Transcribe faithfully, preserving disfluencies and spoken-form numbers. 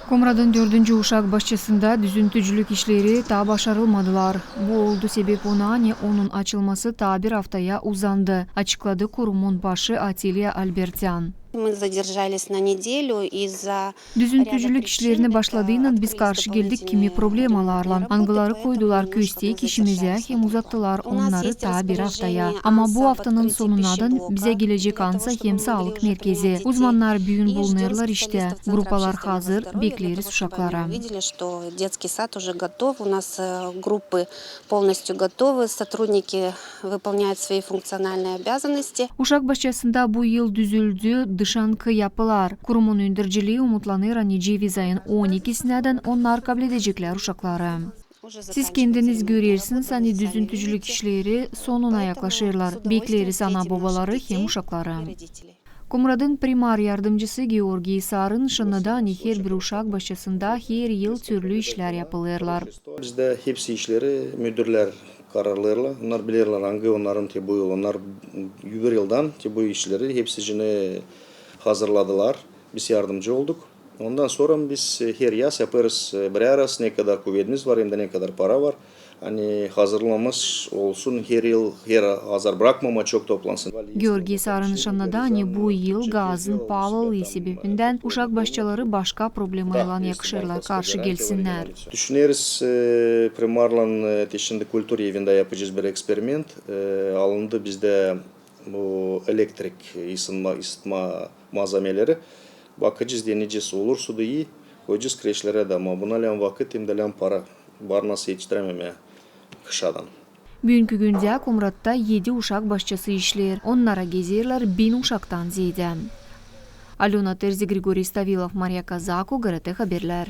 Komratın dördüncü uşak başçasında düzüntücülük işleri taa başarılmadılar. Bu oldu sebep ona, ani onun açılması taa bir aftaya uzandı, açıkladı kurumun başı Atiliya Albertyan. Мы задержались на неделю из-за Düzüntücülük işlerini başladıynan biz karşı geldik kimi problemalarlan, angıları koydular köstek işimizä hem uzattılar onnarı taa bir aftaya. Ama bu aftanın sonunadan bizä gelecek ansa hem saalık merkezi. Uzmannar büün bulunêrlar iştä, grupalar hazır, bekleeriz uşakları. Видели, что детский сад уже готов, у нас э, группы полностью готовы, сотрудники выполняют свои функциональные обязанности. Uşak başçasında bu yıl düzüldü dışankı yapılar. Kurumun öndercilii umutlanêr, ani ceviz ayın on ikisinädän onnar kabledeceklär uşakları. Siz kendiniz görersiniz, ani düzüntücülük işleri sonuna yaklaşêrlar. Bekleeriz ana-bobaları hem uşakları. Komratın primar yardımcısı Georgiy Sarın şannada, ani herbir uşak başçasında her yıl türlü işlär yapılêrlar. Bizdä hepsi işleri müdürlär kararlêêrlar. Onnar bilerlär, angı onnarın te bu yıl. Onnar bir yıldan te bu işleri hepsicini hazırladılar. Biz yardımcı olduk. Ondan sora biz e, her yaz yapêrız e, birärä, ne kadar kuvedimiz var, hem dä ne kadar para var. Ani hazırlığımız olsun, her yıl, her azar brakmama, çok toplansın. Georgiy Sarın şannada, ani bu yıl gazın paalılıı sebebindän uşak başçaları başka problemaylan yakışêrlar karşı gelsinnär. Düşüneriz, e, primarlan, e, te şindi kultura evindä yapacez bir eksperiment. E, alındı bizdä bu elektrik, e, ısınma, ısıtma malzemeleri. Bakacez, deneyecez, olursa da ii, koyacez kreşlerä dä, ama buna lääzım vakıt hem dä lääzım para. Var nasıl etiştirememää kışadan. Büünkü gündä Komratta edi uşak başçası işleer. Onnara gezerlär bin uşaktan zeedä. Alöna Terzi, Grigoriy Stavilov, Mariya Kazako, GRT Haberlär.